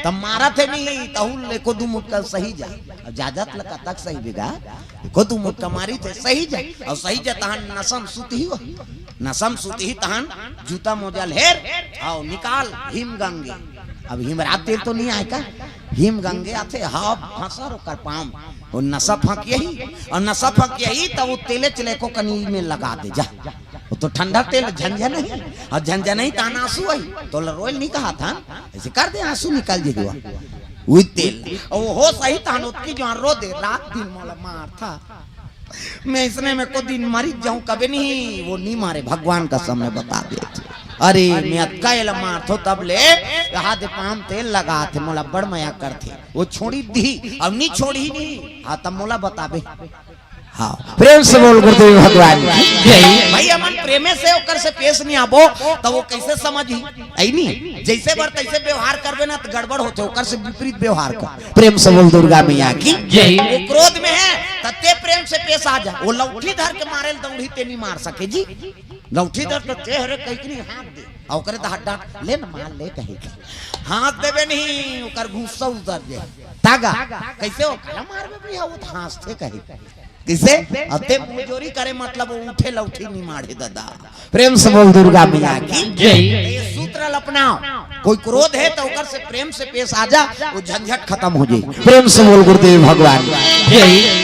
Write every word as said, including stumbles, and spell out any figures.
तब मारत हे नहीं, तहू ले को दू मुटका सही जा। अब जाजत लगा तक सही बेगा, को दू मुटका मारिस हे सही जा। अउ सही जा तहान नसम सुतही हो, नसम सुतही तहान जूता मोजा ल हेर, अउ निकाल हिम गंगे। अब हिमरात तेल तो नहीं आय का, हिम गंगे आथे, हव भसर ओकर पाँव, ओ नसा फकियही, अउ नसा फकियही, तब ओ तेले चले को कनी में लगा दे जा। ओ तो ठंडा तेल झंझनही, अउ झंझनही तहान आंसू आही, तोला रोय ल नहीं कहाथन, अइसे कर दे आंसू निकल जही। ओ तेल, ओ हो सही तहान ओतकी जुवार रो दे, रात दिन मोला मारथा। मैं अइसने में को दिन मरिच जाहूं कबे नहीं, ओ नहीं मारे, भगवान कसम मैं बता देत हंव। अरे मैं अतका एला मारथों तब ले, कहा दे पाँव तेल लगाथे, मोला बड़ मया करथे। ओ छोड़ी दिही, अब नहीं छोड़ही नहीं, हाँ तब मोला बताबे। हाँ, प्रेम से बोल गुरुदेव भगवान की जय। भाई, हमन प्रेमे से ओकर से पेश नहीं आबो, त ओ कइसे समझही? अइ नहीं, जइसे बर तइसे व्यवहार करबे ना, त गड़बड़ होथे, ओकर से विपरीत व्यवहार कर। प्रेम से बोल दुर्गा मैया की जय। ओ क्रोध में हे, त तें प्रेम से पेश आ जा। ओ लौठी धर के मारे ल दौड़ही, तें नहीं मार सके जी। लौठी धर के तें हरे कहिके नहीं हाथ दे, अउ ओकरे त हाथ डांट ले न, मार ले कहिके हाथ देबे नहीं, ओकर गुस्सा उतर जाय। तागा, कइसे ओ काला मारबे भैया, ओ त हाँसथे कहिके। कइसे? अते मुजोरी करे मतलब ओ उठे लौठी नहीं मारे दादा। प्रेम से बोल दुर्गा मैया की जय। ये सूत्र ल अपनाव। कोई क्रोध हे त ओकर से प्रेम से पेश आ जा, ओ झंझट खतम हो जाही। प्रेम से बोल गुरुदेव भगवान की जय।